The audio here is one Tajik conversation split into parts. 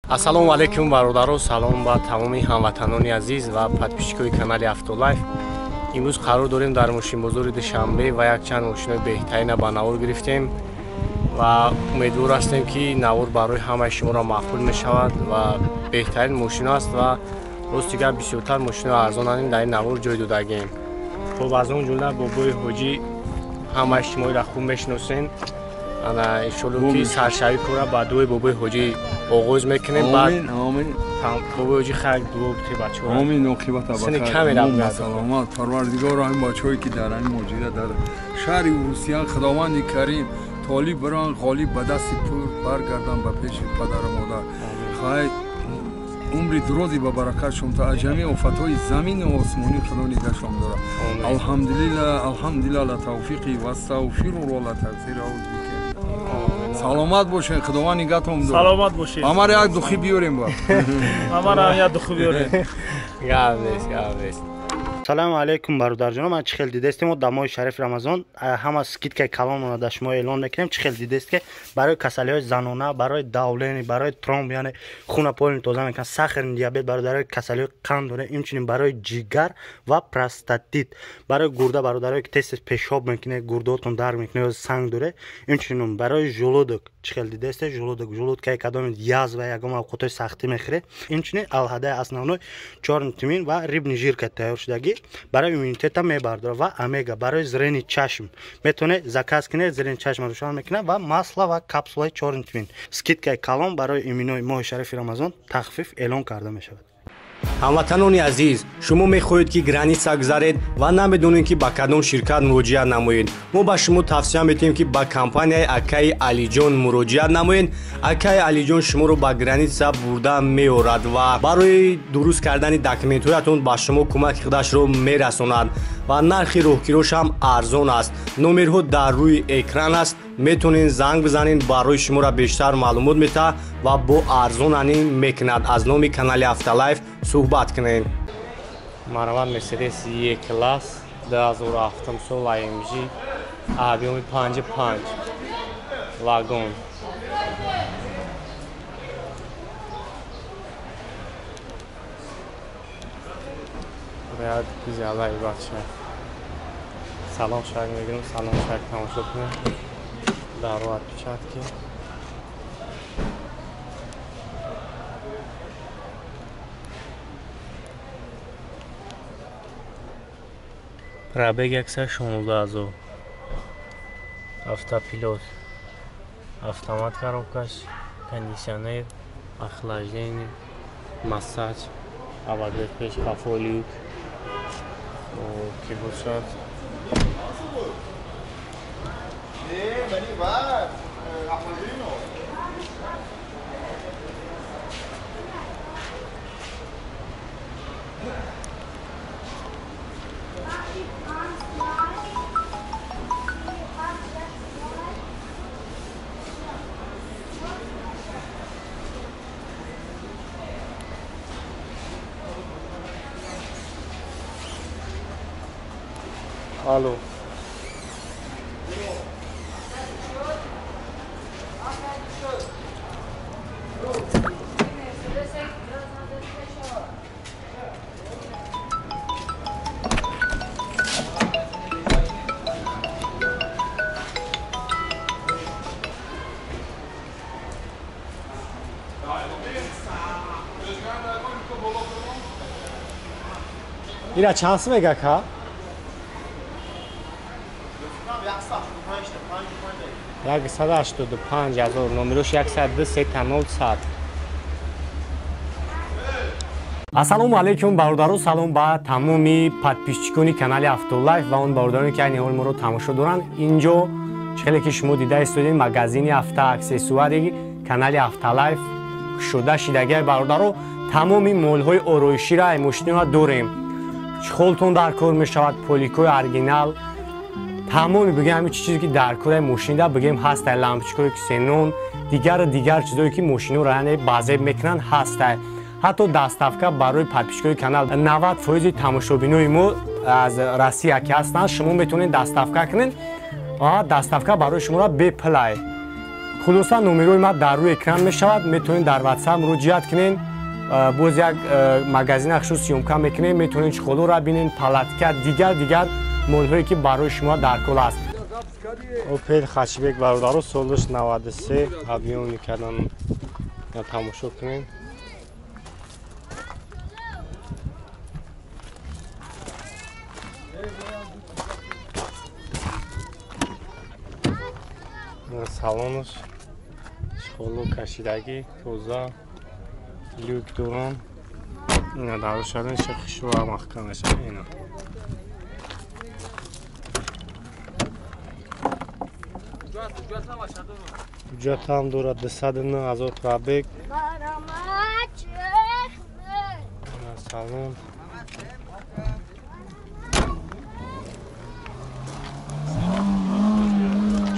Ассалому алайкум бародаро, салом ба тамоми ҳамватанони азиз ва подписчикои канали Автолайф. Имрӯз қарор дорем дар мошинбозори Душанбе ва якчанд мошинои беҳтарина ба навор гирифтем ва умедвор ҳастем, ки навор барои ҳамаи шуморо маъқул мешавад ва беҳтарин мошино аст ва рости гап бисёртар мошинои арзонанем дар ин навор ҷой додагем. Хоб, аз он ҷумла бобои ҳоҷӣ ҳамаи шуморо хуб мешиносем. Ана иншолло ки саршавӣ кора ба дуои бобои ҳоҷӣ оғоз мекунем. Баъд омин. Бобои ҳоҷӣ хайр дуо бите бачаҳо. Омин, оқибат Сини камера аб саломат. Парвардигор ҳамин бачаҳое ки дар ҳамин муҳоҷират дар шаҳри Русия, Худованди Карим толиб баран, ғолиб ба дасти пур баргардан ба пеши падару модар. Хай умри дурози ба баракатшон та аз ҷамеи офатҳои замину осмонӣ Худо нигаҳшон дорад. Алҳамдулилла, алҳамдулилла ла тавфиқи вастағфируллоҳ ла тақсира. Саломат бошед, Худованд нигаҳтон дорад. Саломат бошед. Амара як духи биёрем ба. Амара як духи биёрем. Гап нест, гап нест. Салому алейкум бародарҷонон, ман чӣ хел дидестем, дар моҳи шарифи Рамазон ҳама скидкаи калонро дар шумо эълон мекунем. Чӣ хел дидест, ки барои касалиҳои занона, барои давление, барои тромб, яъне хуна полни тоза мекунад, сахарный диабет, бародарои касалиҳои қанд дора, инчунин барои ҷигар ва простатит, барои гурда, бародарое ки тез тез пешоб мекунед, гурдаотон дард мекунад ё санг доре, инчунин барои желудок. Чӣ хел дидесте, желудок, желудкаи кадоми язва, ягон овқатҳои сахтӣ мехӯред. Инчунин алҳадаи основной чёрный тмин ва рыбный жирка тайёр шудагӣ барои иммунитета мебардорад ва омега барои зрени чашм метавонед заказ кунед, зрени чашм рӯшан мекунад ва масла ва капсулаи чёрный тмин. Скидкаи калон барои иминои моҳи шарифи Рамазон тахфиф эълон карда мешавад. Ҳамватанони азиз, шумо мехоҳед ки граница гузаред ва намедонед ки ба кадом ширкат муроҷиат намоед. Мо ба шумо тавсия медиҳем, ки ба компанияи акаи Алиҷон муроҷиат намоед. Акаи Алиҷон шуморо ба граница бурда меорад ва барои дуруст кардани документҳоятон ба шумо кӯмаки худашро мерасонад ва нархи роҳкирош ҳам арзон аст. Номерҳо дар рӯи экран аст, метавонед занг бизанед, барои шуморо бештар маълумот метаҳад ва бо арзонанӣ мекунад. Аз номи канали Автолайф суҳбат кунед. Марҳамат, Мерседес Е класс 2007 сол AMG объёми 5.5 вагон. Бояд дизелаи бача. Салон шак мегирам, салон шак тамошо кунем. Дару отпечатки. Пробег 116,000. Автопилот, автомат коробкаш, кондиционер, охлаждение, массаж, обогрев пеш, қафо люк. Ки бошад. Алло. Ира чанд сум мега ка? 185,000, номерош 102 3 0 100. Ассалому алайкум бародаро, салом ба тамоми подписчикони канали Автолайф ва он бародароне ки айни ҳол моро тамошо доранд. Инҷо чӣ хеле ки шумо дида истодед, магазини автоаксессуари канали Автолайф кушода шидагиай. Бародаро, тамоми молҳои ороишира ай мошинора дорем. Чехолтон дар кор мешавад, поликои оригинал, тамоми бигем ҳамин чизе ки дар кораи мошинда бигем ҳастай, лампочкаҳое ки ксенон, дигару дигар чизое ки мошинора яъне базеб мекунанд ҳастай. Ҳатто доставка барои подписчикои канал, 90% тамошобинои мо аз Россия ки ҳастанд, шумо метавонед доставка кунед, доставка барои шуморо бепулай. Хулоса номерои ма дар рӯи экран мешавад, метавонед дар WhatsApp муроҷиат кунед. Боз як магазин хушрӯ съёмка мекунем, метавонед чхолоро бинед, палатка, дигар молҳое ки барои шумо дар кол аст. Опел хачбек бародаро солаш 93 объём мекардан, тамошо кунед. Салонаш чхоло кашидагӣ тоза, люк дорам. Ина дарушадан хушрӯ маҳкам мешавад. Ина ҳуҷҷат ҳам дорад, 209,000 пробег. Салон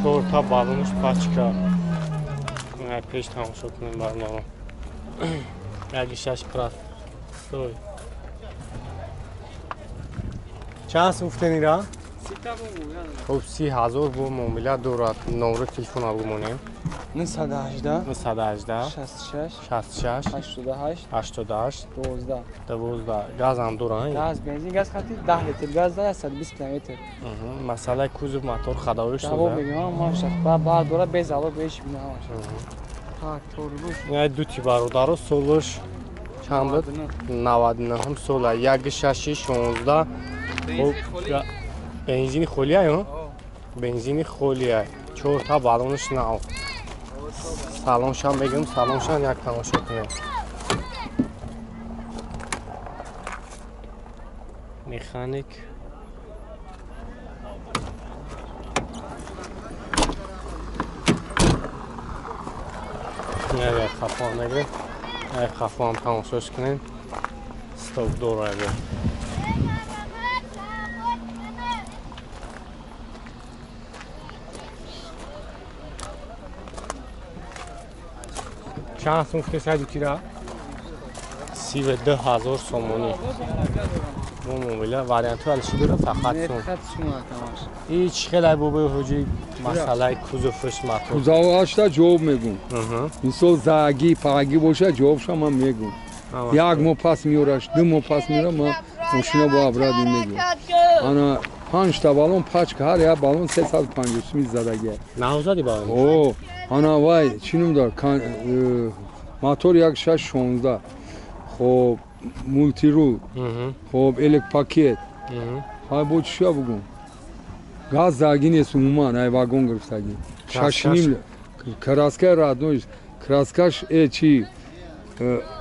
чорта балонаш пачка. Пеш тамошо кунем барномаро. Яки шаш простой. Чанд сум гуфтен ира? Хуб, 30,000 бо муомила дорад. Номери телефона бимонем. 918 918 66 66 88 88 12 12. Газ ҳам дорад? Газ, бензин, газ хати 10 литр газ да 120 километр. Масъалаи кузов, мотор, ходовиш ҷавоб мегӯям, ҳамаша баъд дора без залог беш бина ҳамаша. Так, торбуш. Ин ду ти бародаро солаш чанд буд? 99 сола, 1.6 16. Бензини холия ё? Бензини холия. Чорта балонаш нав. Салоншам мегирем, салоншам як тамошо кунем. Механик. Не, хафо мегирем. Хафо ҳам тамошош кунем. Стоп дора. Чанд сум гуфтед сади тира? 32,000 сомонӣ. Бо муомила вариантҳо алиши дора, фақат сум. И чӣ хелай бобои ҳоҷӣ масъалаи кузовш мотор? Кузовашта ҷавоб мегӯм. Мисол заагӣ, паагӣ боша ҷавобша ман мегӯм. Як моҳ пас меораш, 2 моҳ пас меора, ман мошина бо обратно мегӯм. Ана 5 та балон пачка, ҳар як балон 350 сум задагия. Навзади балон? О, ана вай, чӣ ном дор? Мотор 1.6 16. Хоб, мултирул. Хоб, электпакет. Ҳай бо чия бугум? Газ заги нест умуман, ай вагон гирифтагӣ. 6.5 краска родной, краскаш чи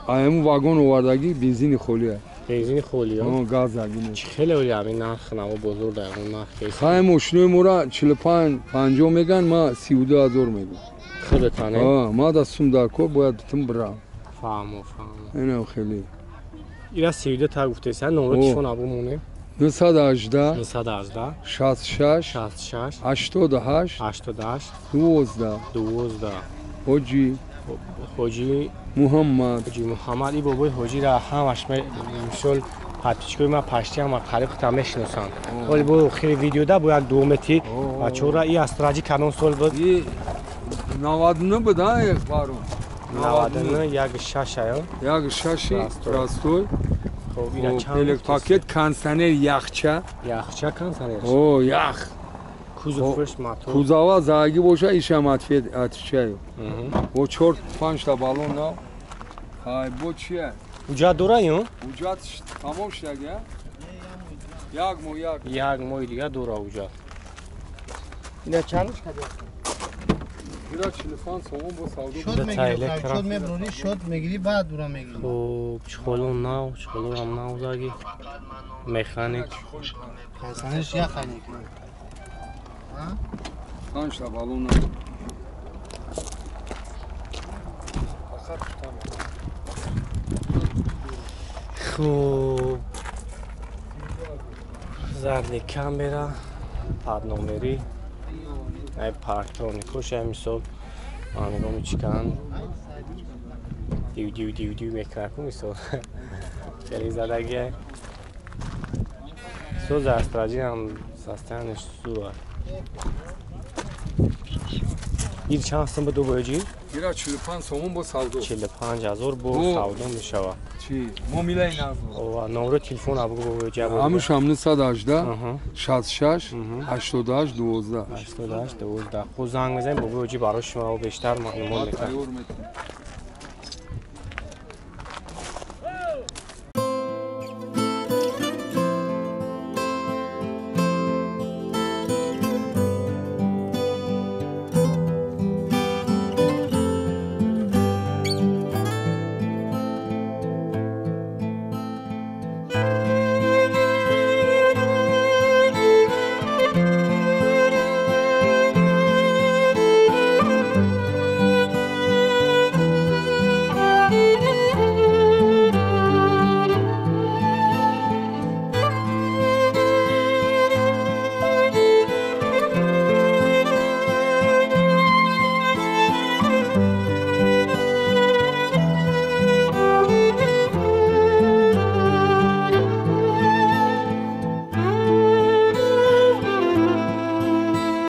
айму вагон овардагӣ, бензини холия. Бензини холия? Газ заги нест. Чӣ хеле оли ҳамин нарх наво бозор дар он нарх нест? Хай мошинои мора 45 50 меган, ма 32,000 мегӯм. Худатане? Ма да сум дар кор бояд битум бирам. Фаҳмо, фаҳмо. Инам хеле. Ира 32 та гуфтеса, номери телефона бимонем. 918 918 66 66 88 88 12 12. Ҳоҷӣ Ҳоҷӣ Муҳаммад. Ҳоҷӣ Муҳаммад. И бобои ҳоҷира ҳамаш мисол подписчикои ман пашти ҳама қариб худам мешиносанд. Оли бо охири видеода бо як дуомети бачаҳоро. И астраҷи кадом сол буд? И 99 буд, а барон. 99 1.6 аю? 1.6 простой. Хоб, ина чанд? Электпакет, кондиционер, яхча. Яхча кондиционер? О, ях. Кузовш мотор. Кузова зааги боша, ишам отвечаю. Бо 4-5 та балон нав. Ҳай, бо чия? Ҳуҷҷат дора ё? Ҳуҷҷат тамом шудаги, а? Як моҳ, як. Як моҳи дига дора ҳуҷҷат. Ина чандаш кадӣ? Ира 45 сомон бо савдо. Шод мегирӣ, шод мебурӣ, шод мегирӣ, баъд ура мегирӣ. Хуб, чхоло нав, чхоло ҳам нав заги. Механик. Кондиционерш ях айнекунад. 5 та балон нав. Хуб, задний камера, падномерӣ, ай парктроникош, ай мисол ҳангоми чикан див див див див мекунад, мисол хеле задагия. Сози астраҷи ҳам состояниш зур. Ир чанд сум буд бобоҷи? Ира 45 сомон бо савдо. 45 000 бо савдо мешавад. Чи? Муомилаи нағз. Ова, номро телефон абгу, бобоҷи. Ҳамушам 918 66 88 12. 88 12. Хуб, занг мезанем, бобоҷи барои шумо бештар маълумот метиҳад.